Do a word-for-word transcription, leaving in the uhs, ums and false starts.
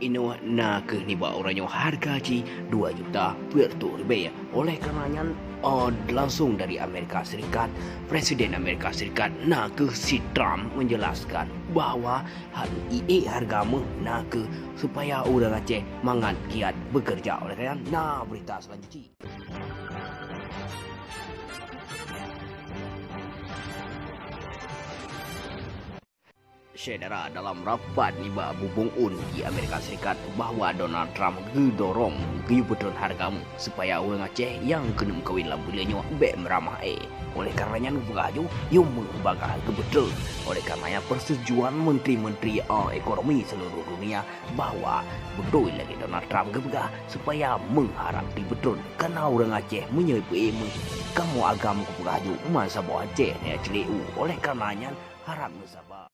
Inoe na kheueh nibak uroe nyoe hareuga jih dua juta peuet reutôh ribèe. Oleh karena nyan, oh, langsong dari Amerika Serikat, Presiden Amerika Serikat na kheueh si Trump menjelaskan bahwa ha-, iék hareuga méuh na kheueh supaya ureuëng Aceh mangat giat bekerja. Oleh karena nyan, na beurita seulanjut jih. Syedara, dalam rapat nibak bubong ôn di Amerika Serikat bahwa Donald Trump geudorong geuyue peutron hareuga méuh supaya ureuëng Aceh nyang keuneuk kawin lam buleuen nyoe bék meuramah éh. Oleh karena nyan geupeugah laju, yum bagah geupeutron. Oleh karena nyan persetujuan menteri-menteri, eh, ekonomi seluruh dunia bahwa beutôi lagée Donald Trump geupeugah supaya méuh harab dipeutron. Karena ureuëng Aceh meunyoe peu-éh méuh, kamoe agam geupeugah laju, man saboh Aceh na ceulék u. Oleh karena nyan, harab meusaba.